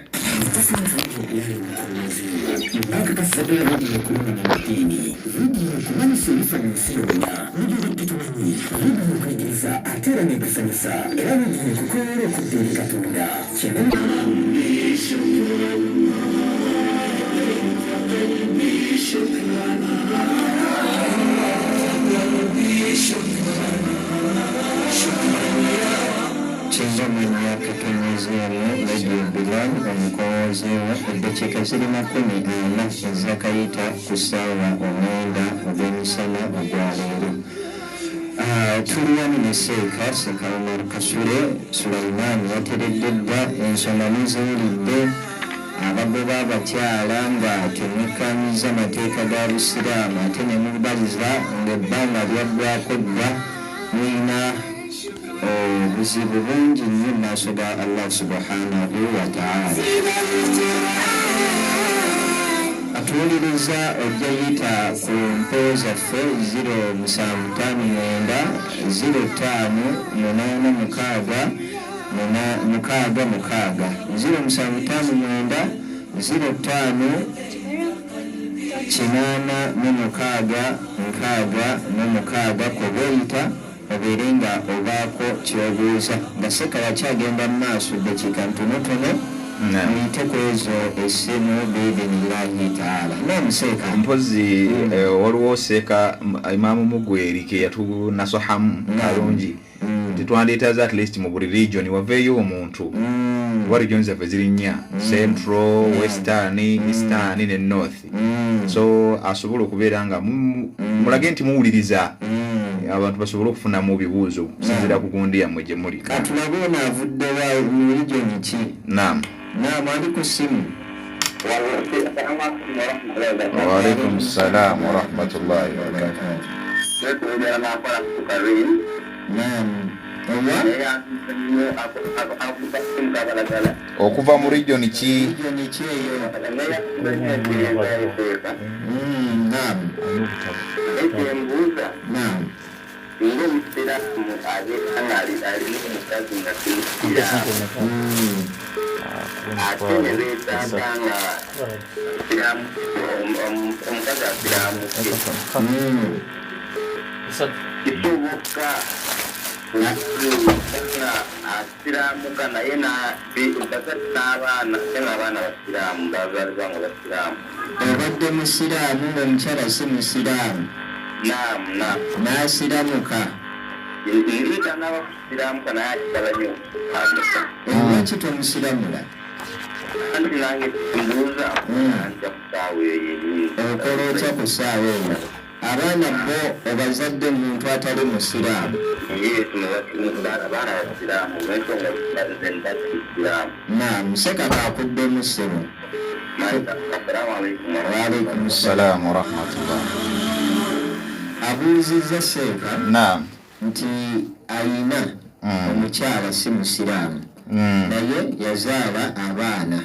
[SPEAKER 1] Akakasa ddala vidiyo okulungamya mu ddiini, vidiyo okumanyisa ebifa mu nsi yonna n'ebyobadde tomanyi, vidiyo okuyigiriza ate era n'ekusanyusa, era vidiyo ekukoowoola okudda eri Katonda. Kyena
[SPEAKER 2] Kiza mwene yakatonyezeewo Radio Bilal omukowozeewo. Eddakiika ziri 40 ezakayita ku ssaawa 9 ogw'emisana ogwaleero. Tuli wamu ne Seeka Umar Kasule Sulaiman. Yateredde dda, ensonga muziwulidde. Abagoba abakyala nga temwekkaanyizza mateeka ga Busiraamu ate ne mubaliza ng'ebbanga lyaggwaako dda, mulina obuzibu bungi nnyo mu maaso ga Allah subhanahu wa ta'ala. Atuwuliriza ojja yita ku mpewo zaffe 0759 05 86 66 0759 05 86 66 kwoba oyita obeere nga obaako ky'obuuza nga seeka yakyagenda mu maaso ddakiika ntonotono muyite ku ezo essimu biidhinillahi taala. Naam seeka.
[SPEAKER 3] Mpozi waliwo seeka imaamu Mugweri ke yatunasohamu kalungi tetwandyetaaze at least mu buli region waveeyo omuntu kuba region zaffe ziri nnya, central, western, eastern ne north, so asobola okubeera nga mulage nti muwuliriza abantu basobole okufunamu ebibuuzo okusinziira ku gundi yammwe gye muli.
[SPEAKER 2] Katulabe ono avudde wa, mu region ki?
[SPEAKER 3] Naam.
[SPEAKER 2] Naam, ali ku ssimu.
[SPEAKER 3] Waalaikum salam warahmatullahi wabarakatuh.
[SPEAKER 2] Naam, owa?
[SPEAKER 3] Okuva mu region ki?
[SPEAKER 2] Region ki eyo? Naam. Naam.
[SPEAKER 4] Ng'omusiraamu abeera nga alimu omukazi nga si musiraamu, ate ne beetaaga nga omukazi asiraamuke, kisoboka nga asiraamuka naye bazadde n'abaana, ate ng'abaana basiraamu, bazaalibwa nga basiraamu?
[SPEAKER 2] Obadde musiraamu ng'omukyala si musiraamu?
[SPEAKER 4] Naam, naam.
[SPEAKER 2] N'asiramuka?
[SPEAKER 4] Ntanaba kusiraamuka naye akisaba nnyo okusiraamuka.
[SPEAKER 2] Lwaki tomusiramula?
[SPEAKER 4] Anti nange mbuuza ntya ku ssaawa eyo yennyini.
[SPEAKER 2] Okola otya ku ssaawa eyo? Abaana bo obazadde muntu atali musiraamu?
[SPEAKER 4] Yes, abaana basiraamu, n'ensonga nze mbasiraamu.
[SPEAKER 2] Naam, sekaka akuddemu ssebo.
[SPEAKER 4] Assalamu alaikum.
[SPEAKER 2] Waalaikum
[SPEAKER 3] salam warahmatullah.
[SPEAKER 2] Abuuzizza seeka
[SPEAKER 3] Naam.
[SPEAKER 2] nti ayina omukyala si musiraamu naye yazaala abaana,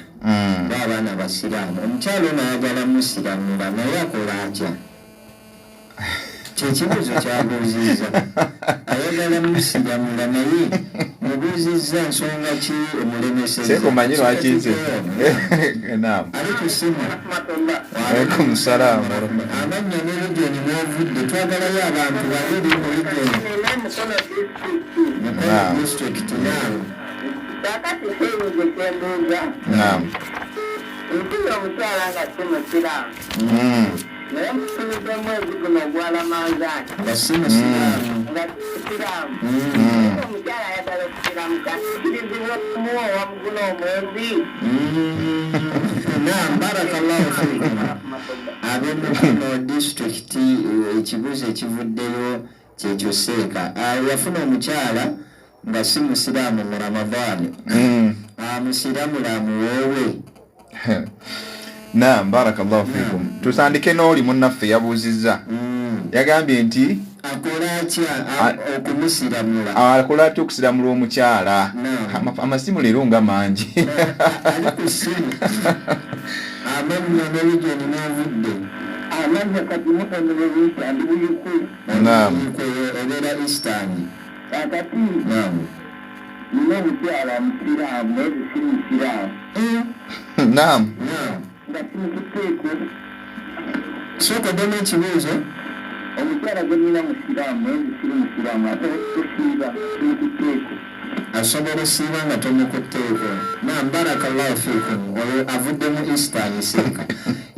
[SPEAKER 2] ba abaana basiraamu. Omukyala ono ayagala musiramula naye akola atya? Kyekibuuzo kyabuuzizza. Ayagala musiramula naye mubuuzizza nsonga ki emulemeseza.
[SPEAKER 3] Seeka omanyi lwaki nze naam.
[SPEAKER 2] Ali ku ssimu.
[SPEAKER 3] Alaikum salam.
[SPEAKER 2] Amannya ne region mwovudde. Twagalayo abantu babiri mu region.
[SPEAKER 5] Mukono district.
[SPEAKER 2] Mukono
[SPEAKER 3] Naam.
[SPEAKER 2] district, naam.
[SPEAKER 5] Kakati kyebuuzo kyembuuza,
[SPEAKER 3] Naam.
[SPEAKER 5] nfuna omukyala nga si musiraamu naye mufunidde omwezi guno ogwa Ramanzaani
[SPEAKER 2] nga si musiraamu,
[SPEAKER 5] nga si musiraamu, naye omukyala ayagala okusiramuka, kirizibwa okumuwa owa muguno omwezi?
[SPEAKER 2] Naam, barakallahu fikum. Ab'emukono disitulikiti, ekibuuzo ekivuddeyo kyekyo seeka. Yafuna omukyala nga si musiraamu mu Ramadaani, amusiramula amuwoowe?
[SPEAKER 3] Naam, barakallahu fikum. Tutandike n'oli munnaffe yabuuzizza, yagambye nti
[SPEAKER 2] akola atya okumusiramula?
[SPEAKER 3] Akola atya okusiramula omukyala?
[SPEAKER 2] Naam.
[SPEAKER 3] Amasimu leero nga mangi.
[SPEAKER 2] Ali ku ssimu, amannya ne region n'ovudde.
[SPEAKER 5] Amannya kati mukonobebiisa, ndi Buyikwe.
[SPEAKER 3] Naam.
[SPEAKER 2] Obeera Eastern.
[SPEAKER 5] Kakati
[SPEAKER 2] Naam.
[SPEAKER 5] nina omukyala musiraamu naye siri musiraamu.
[SPEAKER 3] Naam.
[SPEAKER 2] Naam.
[SPEAKER 5] Nga simukuteeko.
[SPEAKER 2] Sooka oddemu ekibuuzo.
[SPEAKER 5] Omukyala gwe nina musiraamu naye nze siri musiraamu, ate kusiiba simukuteeko.
[SPEAKER 2] Asobola osiiba nga tomukutteeko? Naam, barakallahu fikum. Oyo avudde mu Eastern, seeka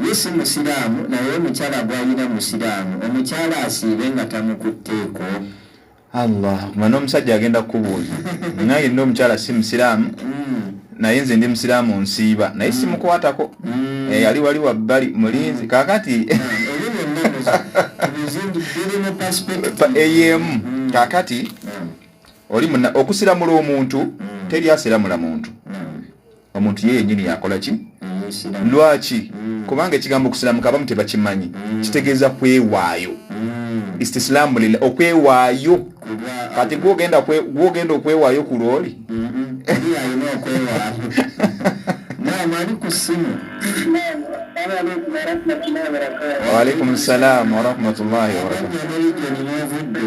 [SPEAKER 2] ye si musiraamu naye omukyala gwalina musiraamu. Omukyala asiibe nga tamukutteeko?
[SPEAKER 3] Allah, ma n'omusajja agenda kukubuuza, nange nina omukyala si musiraamu naye nze ndi musiraamu, nsiiba naye simukwatako. Ali wali wabbali mulinzi kakati.
[SPEAKER 2] Ebyo byonna tubizindi biri mu perspective
[SPEAKER 3] Eyemu kakati oli muna okusiramula omuntu, teri asiramula muntu. Omuntu ye yennyini yakola ki? Lwaki? Kubanga ekigambo okusiramuka abamu tebakimanyi. Kitegeeza kwewaayo. Istislaamu lila, okwewaayo. Kati gwogenda okwewaayo ku lwoli.
[SPEAKER 2] Oli alina okwewaayo. Naam, ali ku ssimu.
[SPEAKER 3] Waalaikum salaam warahmatullahi wabarakatu.
[SPEAKER 2] Region mwovudde?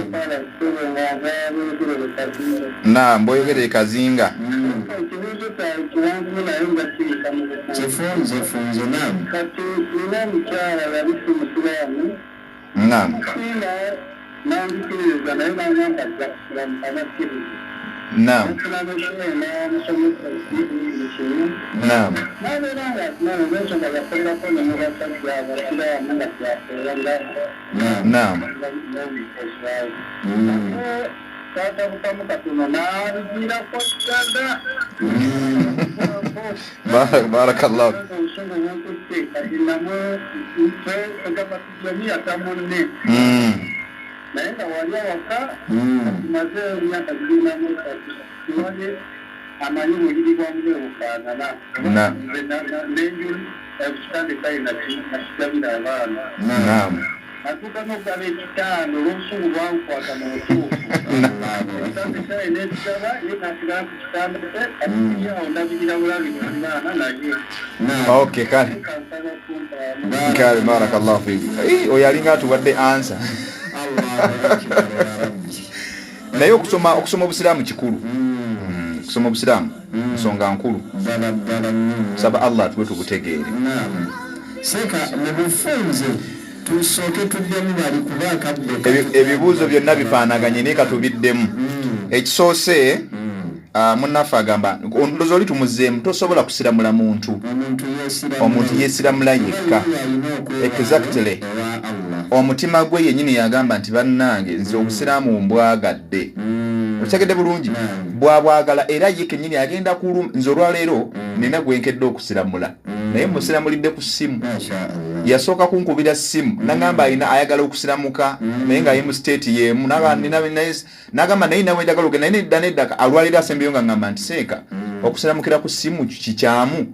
[SPEAKER 3] Naam, bwoyogerere Kazinga.
[SPEAKER 5] Ekibuuzo kyawe kiwanvu naye nga kirika mu bufunze.
[SPEAKER 2] Kifunze funze, naam.
[SPEAKER 5] Kati nina omukyala yali si musiraamu. Singa nanzikiriza naye nangamba ajja kusiramuka nakkiriza. Nfuna neshehe namusomesa ekimu kimu. Nabeera nga n'ensonga yakolerako ne mu basajja abasiraamu nga tyakola nga n'omukozi waawe. Twatabukamu katono n'abiviirako ddala.
[SPEAKER 3] Barakallahu.
[SPEAKER 5] Obusungu bunkutte kati namu egamba tujamiyata munne. Naye nga wali awaka maze emyaka 23 tewali amanyi buliri bwa munne bufaanana. N'enju ekitanda kale nakigabira abaana. Natuuka n'okugaba ekitanda olw'obusungu bwankwata mu butuufu. Ekitanda kyaye n'ekigaba ye nasigala ku kitanda kye kati kiri awo ndabirira bulabirizi baana naye.
[SPEAKER 3] Okay, kale.
[SPEAKER 5] Kansaba kumpaamu.
[SPEAKER 3] Kale, barakallahu fiki. Oyo alinga atuwadde ansa.
[SPEAKER 2] Allahu akbar ya Rabbi.
[SPEAKER 3] Naye okusoma obusiraamu kikulu. Okusoma obusiraamu nsonga nkulu.
[SPEAKER 2] Ddala ddala nnyo.
[SPEAKER 3] Saba Allah atuwe tubutegeere.
[SPEAKER 2] Naam. Seeka, mu bufunze tusooke tuddemu bali kuba akadde.
[SPEAKER 3] Ebibuuzo byonna bifaanaganye naye katubiddemu. Ekisoose, munnaffe agamba ndowooza oli tumuzeemu, tosobola kusiramula muntu.
[SPEAKER 2] Omuntu yeesiramula.
[SPEAKER 3] Omuntu yeesiramula yekka.
[SPEAKER 2] Alina okwewaayo
[SPEAKER 3] Exactly.
[SPEAKER 2] ewa Allah.
[SPEAKER 3] Omutima gwe yennyini yagamba nti bannange nze obusiraamu mbwagadde. Okitegedde bulungi? Bwabwagala era ye kennyini agenda kuluma. Nze olwaleero nina gwenkedde okusiramula naye musiramulidde ku ssimu.
[SPEAKER 2] Masha Allah.
[SPEAKER 3] Yasooka kunkubira ssimu nagamba alina ayagala okusiramuka naye nga ye mu state y'emu. Nagamba naye nawe njagala ogenda naye nedda nedda. Alwaliro asembyeyo nga ngamba nti seeka okusiramukira ku ssimu kikyamu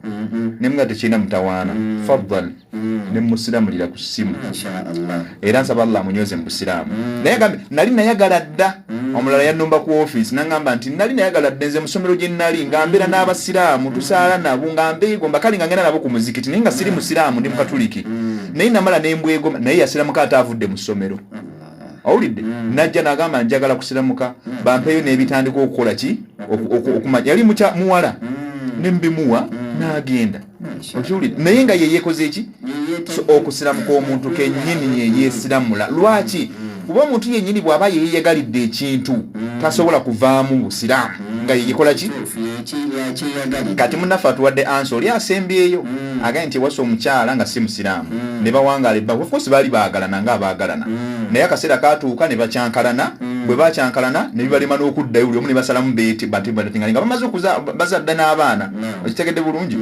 [SPEAKER 3] ne nga tekirina mutawaana, faddal, ne musiramulira ku ssimu.
[SPEAKER 2] Masha Allah.
[SPEAKER 3] Era nsaba Allah amunyweze mu busiraamu. Naye agambye nali nayagala dda. Omulala yannumba ku ofiisi nangamba nti nali nayagala dda, nze mu ssomero gye nali nga mbeera n'abasiraamu tusaala nabo nga mbeegomba kale nga ngenda nabo ku muzikiti naye nga siri musiraamu, ndi mukatuliki, naye namala nembwegomba. Naye yasiramuka ate avudde mu ssomero, owulidde, najja n'agamba njagala kusiramuka bampeeyo n'ebitandika okukola ki okumanya yali muwala nembimuwa n'agenda, okiwulidde, naye nga ye yeekoze eki. So okusiramuka omuntu kennyini yeyeesiramula. Lwaki? Kuba omuntu yennyini bw'aba yeyeyagalidde ekintu tasobola kuvaamu busiraamu nga yeyekola ki.
[SPEAKER 2] Yakyeyagalidde.
[SPEAKER 3] Kati munnaffe atuwadde ansa. Oli asembyeyo agambye nti ewasa omukyala nga si musiraamu ne bawangaala ebbanga. Of course baali baagalana nga abaagalana naye akaseera katuuka ne bakyankalana. Bwe bakyankalana ne bibalema n'okuddayo buli omu ne basalamu beeti nga bamaze bazadda n'abaana. Okitegedde bulungi?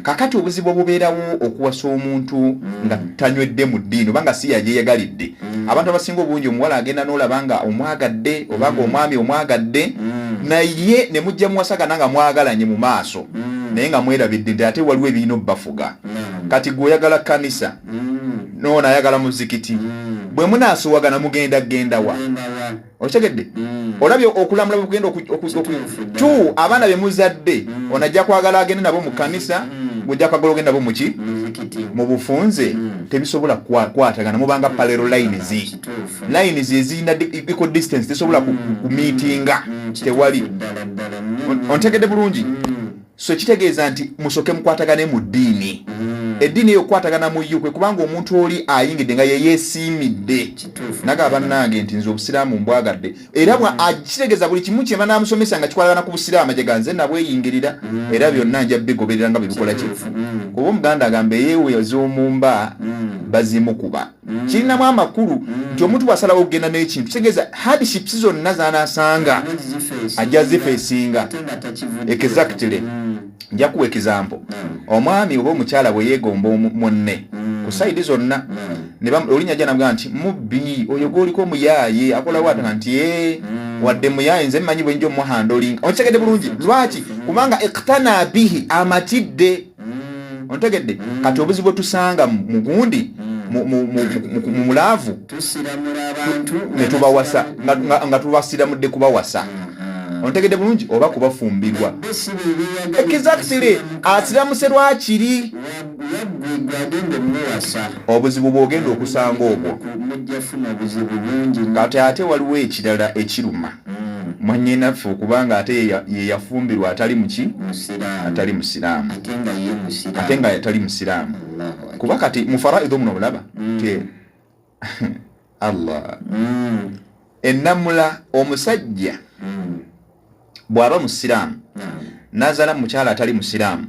[SPEAKER 3] Kakati obuzibu obubeerawo okuwasa omuntu nga tanywedde mu ddiini oba nga si yayeyagalidde, abantu abasinga obungi omuwala agenda n'olaba nga omwagadde oba nga omwami omwagadde naye ne mujja muwasagana nga mwagalanye mu maaso naye nga mwerabidde nti ate waliwo ebirina obbafuga. Kati gwe oyagala kanisa, noono ayagala muzikiti, bwe munaasowagana mugenda gendawa? Okitegedde? Olabye okulamula bwe kugenda tu abaana be muzadde, ono ajja kwagala agende nabo mu kanisa, gujja kwagala ogende nabo muki mu bufunze. Tebisobola kukwatagana, mubanga parallel lines, lines ezirina equal distance tesobola kumiitinga, tewali. Ontegedde bulungi? So kitegeeza nti musooke mukwatagane mu ddiini. Eddiini eyo okukwatagana mu yo kwe kubanga omuntu oli ayingidde nga yeyeesiimidde nagaba bannange nti nze obusiraamu mbwagadde era kitegeeza buli kimu kye banaamusomesa nga kikwatagana ku busiraamu ajega nze nabweyingirira era byonna nja bigoberera nga bwe bikola ki. Kuba omuganda agamba eyeeweza omumba bazimukuba. Kirinamu amakulu nti omuntu bw'asalawo okugenda n'ekintu kitegeeza hardships zonna z'anaasanga ajja zifeesinga. Exactly. Nja kuwa example. Omwami oba omukyala bwe yeegomba munne ku side zonna olinya ajja namugaa nti mubbi oyo gwoliko omuyaaye akolawo ate nti e wadde muyaaye nze mmanyi bwe nja omuhandlinga. Okitegedde bulungi? Lwaki? Kubanga iktana bihi, amatidde. Ontegedde? Kati obuzibu bwetusanga mu gundi, mu love,
[SPEAKER 2] Tusiramula abantu
[SPEAKER 3] ne tubawasa nga tubasiramudde kubawasa. Ontegedde bulungi? Oba kubafumbirwa.
[SPEAKER 2] Bo si be beeyagala.
[SPEAKER 3] Exactly, asiramuse lwakiri.
[SPEAKER 2] Waggwe gwagenda omuwasa.
[SPEAKER 3] Obuzibu bwogenda okusanga obwo.
[SPEAKER 2] Mujja funa obuzibu bungi nnyo.
[SPEAKER 3] Kati ate waliwo ekirala ekiruma mwannyinaffe, okubanga ate ye yafumbirwa atali muki?
[SPEAKER 2] Musiraamu.
[SPEAKER 3] Atali musiraamu.
[SPEAKER 2] Ate nga ye musiraamu.
[SPEAKER 3] Ate nga atali musiraamu.
[SPEAKER 2] Allahu akbar.
[SPEAKER 3] Kuba kati mu faraido muno olaba ti Allah ennamula omusajja bw'aba musiraamu n'azaala mu mukyala atali musiraamu,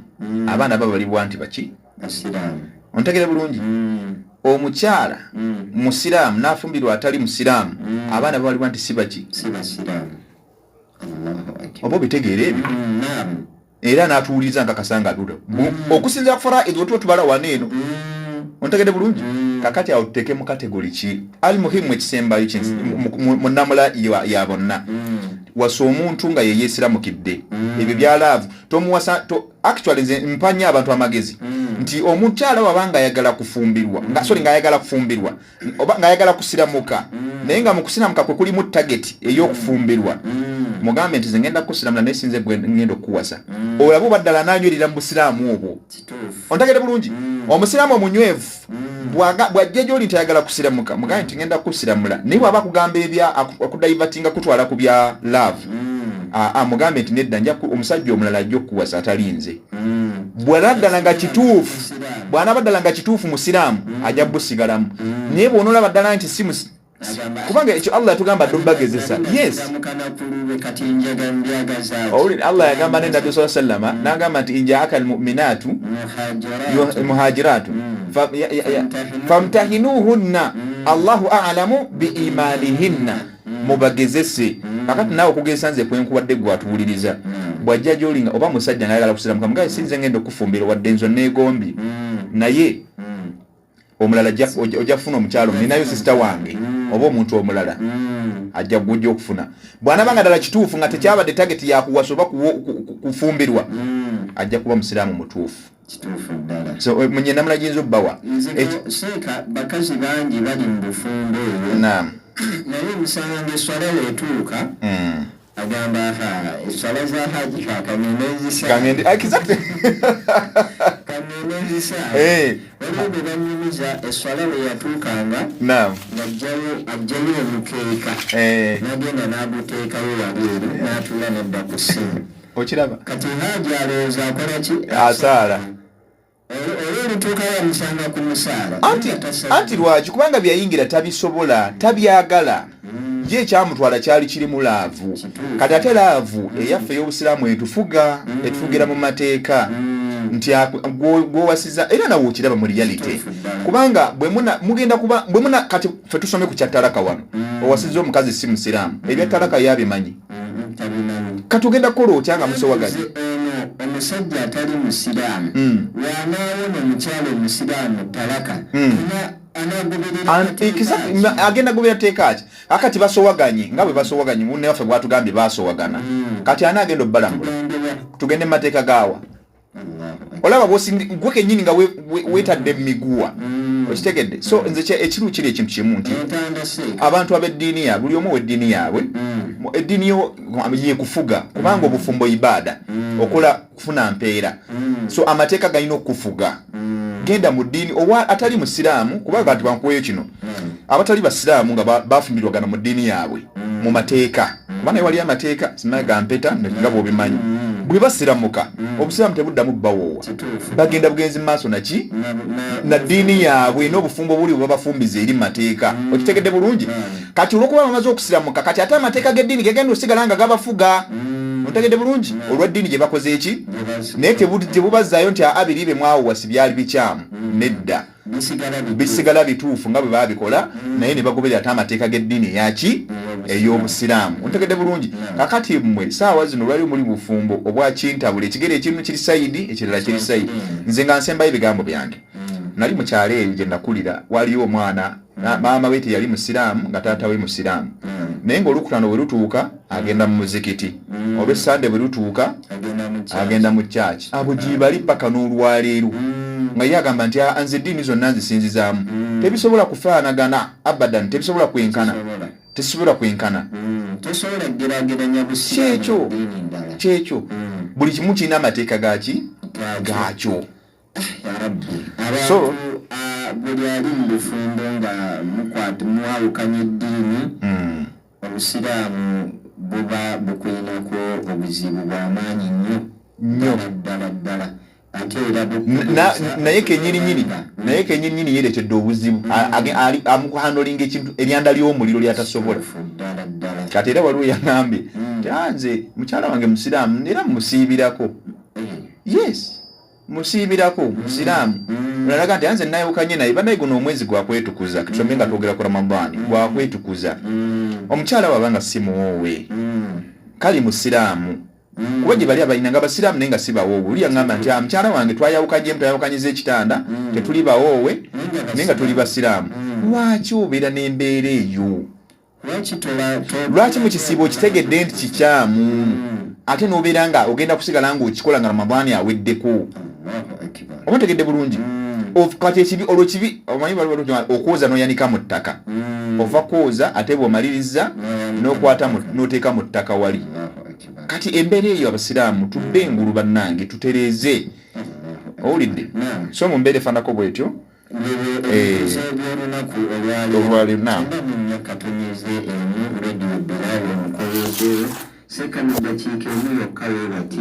[SPEAKER 3] abaana babalibwa nti baki?
[SPEAKER 2] Basiraamu.
[SPEAKER 3] Ontegere bulungi? Omukyala musiraamu n'afumbirwa atali musiraamu, abaana babalibwa nti si baki?
[SPEAKER 2] Si basiraamu. Allahu akbar.
[SPEAKER 3] Oba obitegeera ebyo?
[SPEAKER 2] Naam.
[SPEAKER 3] Era n'atuwuliriza nkakasanga atula okusinzira ku faraid wetuba tubala wano eno. Ontegedde bulungi? Kakati awo tuteeke mu category ki? Almuhimu, ekisembayo mu nnamula ya bonna, wasa omuntu nga yeyeesiramukidde. Ebyo bya love tomuwasa actually nze mpanya abantu amagezi nti omukyala waba nga ayagala kufumbirwa, nga sorry, ng'ayagala kufumbirwa oba ng'ayagala kusiramuka, naye nga mu kusiramuka kwe kulimu target ey'okufumbirwa, mugambe nti nze ngenda kusiramula, naye sinze gwe ngenda okukuwasa. Olabe oba ddala anaanywerera mu busiraamu obwo. Ontegere bulungi? Omusiraamu omunywevu bw'ajja gy'oli nti ayagala kusiramuka, mugambe nti ngenda kusiramula, naye bw'aba akugamba ebya akudivertinga kutwala ku bya love, aa, mugambe nti nedda, nja omusajja omulala ajja okukuwasa atali nze. Bw'aba ddala nga kituufu, bw'anaaba ddala nga kituufu musiraamu, ajja busigalamu. Naye bw'onoolaba ddala nti si
[SPEAKER 2] Agamba-
[SPEAKER 3] kubanga ekyo Allah yatugamba dde obbagezesa, yes.
[SPEAKER 2] Mukana kulube kati njaga mbyagaza.
[SPEAKER 3] Owulire, Allah yagamba ne Nabbi saa sallama n'agamba nti injaaka almuminaatu
[SPEAKER 2] muhajiratu.
[SPEAKER 3] Muhajiratu famtahinuhunna Allahu alamu biimanihinna, mubagezese. Kakati naawe okugezesa nze kwenkuwadde gwe atuwuliriza, bw'ajja gyolinga oba musajja ngaayagala kusiramuka, mugaye sinze ngenda okufumbira, wadde nzo neegombye, naye omulala ojja kufuna omukyalo, ninayo sister wange oba omuntu omulala ajja gujja okufuna. Bw'anaaba nga ddala kituufu nga tekyabadde target yakuwasa oba kufumbirwa, ajja kuba musiraamu mutuufu.
[SPEAKER 2] Kituufu ddala.
[SPEAKER 3] So munye namula giyinza obbawa.
[SPEAKER 2] Nze seeka, bakazi bangi bali mu bufumbo eyo, naye omusanga nga eswala weetuuka, agamba, aha, eswala za haji kakangende nzisa.
[SPEAKER 3] Kangende, exactly.
[SPEAKER 2] Kangende nzisa. Waliwo bwe banyumiza, eswala we yatuukanga, ng'ajjayo ajjayo omukeeka, n'agenda n'aguteekayo wabweru, n'atuula n'adda ku ssimu.
[SPEAKER 3] Okiraba?
[SPEAKER 2] Kati haji alowooza akola ki?
[SPEAKER 3] Asaala.
[SPEAKER 2] Olwo olutuukayo amusanga ku musaala.
[SPEAKER 3] Anti anti lwaki? Kubanga byayingira tabisobola, tabyagala. Ye ekyamutwala kyali kirimu love. Kati ate love eyaffe ey'obusiraamu etufuga, etufugira mu mateeka nti gw'owasiza, era nawe okiraba mu reality, kubanga bwe muna mugenda kuba bwe muna kati ffe tusome ku kya talaka wano. Owasiza omukazi si musiraamu, ebya talaka yabimanyi.
[SPEAKER 2] Tabimanyi.
[SPEAKER 3] Kati ogenda kukola otya nga musowaganye?
[SPEAKER 2] Nze ono omusajja atali musiraamu, wanaawona omukyala omusiraamu talaka, anagoberera mateeka ki?
[SPEAKER 3] Agenda gobera teeka ki? Akati basowaganye nga bwe basowaganye, munnewaffe bwatugambye basowagana. Kati ani agenda obbalambula?
[SPEAKER 2] Tugendewa.
[SPEAKER 3] Tugende mu mateeka gaawa?
[SPEAKER 2] Allahu akbar.
[SPEAKER 3] Olaba gwe kennyini nga weetadde mu miguwa. Okitegedde? So nze ekiru kiri ekintu kimu nti
[SPEAKER 2] Entanda seeka.
[SPEAKER 3] abantu ab'eddiini yaabwe, buli omu ow'eddiini yaabwe, eddiini yo yekufuga, kubanga obufumbo ibaada, okola kufuna mpeera, so amateeka galina okukufuga. Genda mu ddiini owa atali musiraamu, kubanga kati bankuweyo kino, abatali basiraamu nga bafumbirwagana mu ddiini yaabwe mu mateeka, kuba naye wali amateeka simanyi gampeta nga bw'obimanyi, bwe basiramuka obusiraamu tebuddamu bbawoowa. Bagenda bugenzi mu maaso naki na ddiini yaabwe n'obufumbo buli bwe babafumbiza eri mu mateeka. Okitegedde bulungi? Kati olwokuba bamaze okusiramuka, kati ate amateeka g'eddiini gegenda osigala nga gabafuga. Ontegedde bulungi? Olw'eddiini gye bakoze eki, naye tebubazzaayo nti abiri be mwawuwa si byali bikyamu, nedda.
[SPEAKER 2] Bisigala bituufu.
[SPEAKER 3] Bisigala bituufu nga bwe babikola, naye ne bagoberera ate amateeka g'eddiini eyaki, ey'obusiraamu. Ontegedde bulungi? Kakati mmwe saawa zino lwali muli bufumbo obwakintabula, ekigere ekimu kiri side, ekirala kiri side. Nze nga nsembayo ebigambo byange, nali mu kyalo eyo gye nakulira, waliyo omwana maama we teyali musiraamu nga taata we musiraamu, naye ng'olukutano bwe lutuuka agenda mu muzikiti, olw'essande bwe lutuuka
[SPEAKER 2] agenda mu church.
[SPEAKER 3] Agenda mu church. Abo gye bali paka n'olwaleero. Nga ye agamba nti ah, nze eddiini zonna nzisinzizaamu. Tebisobola kufaanagana abadan, tebisobola kwenkana, tekisobola kwenkana. Kyekyo, kyekyo. Buli kimu kirina amateeka gaki gaakyo.
[SPEAKER 2] Ah, so ah, buli ali mu bufumbo nga mukwata mwawukanya eddiini, obusiraamu buba bukuyinako obuzibu bwamaanyi nnyo.
[SPEAKER 3] Nnyo.
[SPEAKER 2] Ddala ddala. Ate era
[SPEAKER 3] naye kenyininyini, naye kenyininyini yeretedde obuzibu. Amukuhandolinga ekintu eryanda ly'omuliro lyatasobola.
[SPEAKER 2] Ddala ddala.
[SPEAKER 3] Kati era waliwo yagambye nti ah, nze mukyala wange musiraamu era musiibirako. Yes, musiibirako, musiraamu. Olalaga nti anze nayawukanye naye, banaye guno omwezi gwakwetukuza, tusome nga twogera ku Ramadaani, gwakwetukuza. Omukyala waba nga si muwoowe, kali musiraamu, kuba gye bali abalina nga basiraamu naye nga si bawoowe. Oli yaŋŋamba nti ah, mukyala wange twayawukanyemu, twayawukanyiza ekitanda, tetuli bawoowe naye nga tuli basiraamu. Lwaki obeera n'embeera eyo? Lwaki mu kisiibo okitegedde nti kikyamu, ate n'obeera nga ogenda kusigala ng'okikola nga Ramadaani aweddeko? Oba otegedde bulungi? Kati ekibi olwo kibi, omanyi waliwo okwoza n'oyanika mu ttaka. Ova kwoza, ate bw'omaliriza n'okwata n'oteeka mu ttaka wali. Kati embeera eyo, abasiraamu tudde engulu bannange, tutereeze. Owulidde? So mu mbeera efaanako bwetyo.
[SPEAKER 2] Ebyolunaku
[SPEAKER 3] olwaleero, naam.
[SPEAKER 2] 94.1 Radio Bilal omukolezeewo sekano dakiika emu yokka, we bati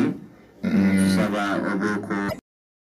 [SPEAKER 2] tusaba obeeko.